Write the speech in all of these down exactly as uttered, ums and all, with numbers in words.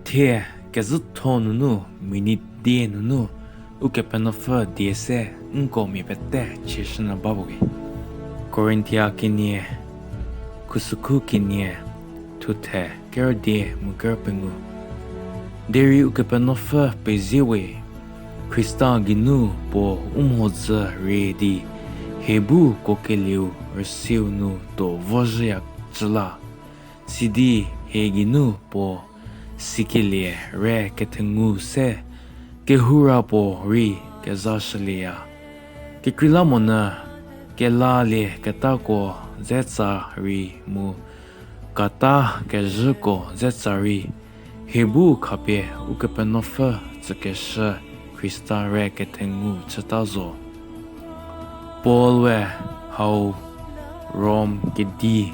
Thie kezhütho nunu, minute die nunu, Ukepenuopfü die se nko mia pete chieshünyü ba we. Korinthia kenie, khusükhu kenie, thuthe kerü die mu kerü pengou. Derei Ukepenuopfü pezie we, Khrista geinu puo u mhodzü rie di, hie bu kuokelieu rüsiu nu tuo vozhüyacü la. Sidi hie geinu puo sikelie re kethengu se kehoura puo rei kezashülieya. Kekreilamonyü kelalieketako zetsa rei mu kata kezhüko zetsa rei, hie bu khapie Ukepenuopfü tsükeshü Khrista re kethengu chüta zo. Paul-e hau Rom kedi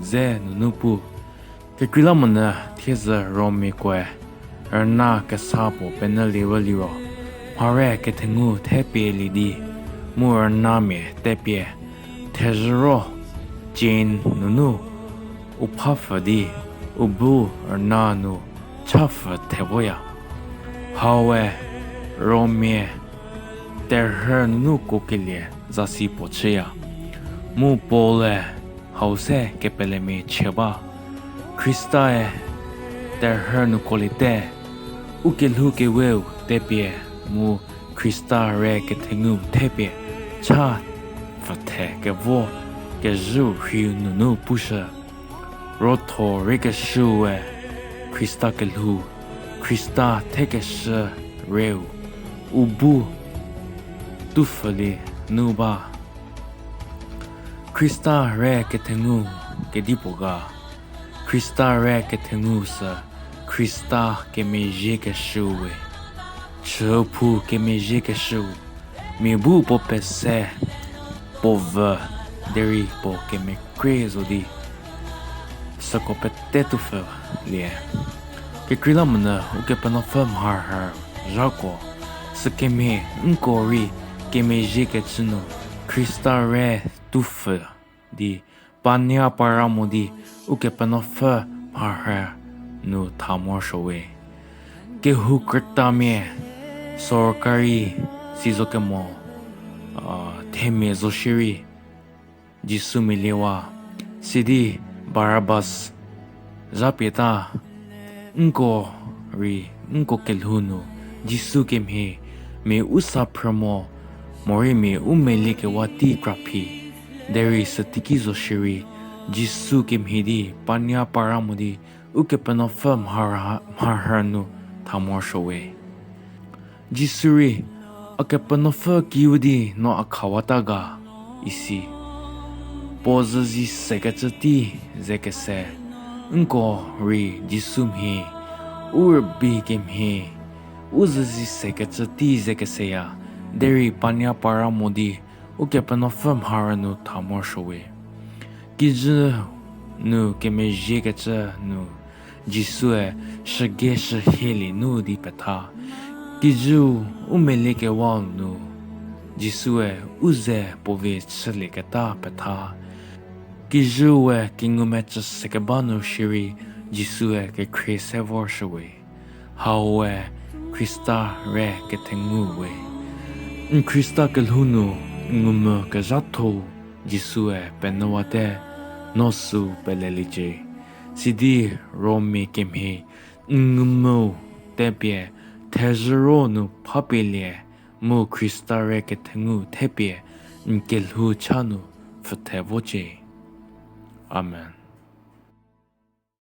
ze nunu pu, kekreilamonyü thiedzü Rommiakoe rüna kesa puo penyüliewe liro, mhare kethengu thepie lie di, mu rünamia tepie thezhüro chain nunu u phapfü di, u bu rüna nu chapfü thevoya. Haue Rommia terhü nunu kuokelie zasi puo chüya. Mu Paul-e hau se kepelemia chü ba. Khrista-e terhü nu kuoliete, u kelhou keweu tepie mu Khrista re kethengu thepie cha pfüthe kevo kezhüu rhiu nunu pushü. Rotho rei keshüue Khrista kelhou, Khrista thekeshü reu, u bu tupfülie nu ba. Khrista re kethengu kedipuo ga? Khrista re kethengu sü Khrista kemezhiekeshüu we. Chüphou kemezhiekeshüu, mia bu puo pese, puo vü, derei puo kemekrie zo di süko pete tupfülie. Kekreilamonyü Ukepenuopfü mharhü zhako, sükemhie nko rei kemezhiekecü nu Khrista re tupfü di pania para mo di Ukepenuopfü mharhü nu tha morosuowe. Kehou krütamia sorkari sizokemo, a, themia zo shierei Jisu meliewa, sidi Barabas zhapieta. Nko rei, nko kelhou nu Jisu kemhie mia u sa phrü mo, morei mia u meliekewa tei kraphi. Derei süteiki zo shierei, Jisu kemhie di pania para mo di Ukepenuopfü mharha-, mharhü nu tha morosuowe. Jisu rei, A Kepenuopfü kiüdi no a khawata ga, isi. Puo züzi sekecü tei ze kese, nko rei Jisu mhie, u rübei kemhie, u züzi sekecü tei ze keseya, derei pania para mo di Ukepenuopfü mharhü nu tha morosuowe. Kijü nu kemezhiekecü nu Jisue shüge shühielie nu di petha. Kijüu u meliekewau nu Jisue u ze puo vie chülieketa petha. Kijüue kengumecü sekeba nu shierei Jisue kekhrie se vorshüwe. Haue Khrista re kethengu we. N Khrista kelhou nu n ngumvü kezhatho-u Jisue penyüwate, no süu peleliecie. Sidi Rommia kemhie n ngumvüu tepie thezhüro nu phapielie, mu Khrista re kethengu thepie n kelhou cha nu pfüthe vocie. Amen.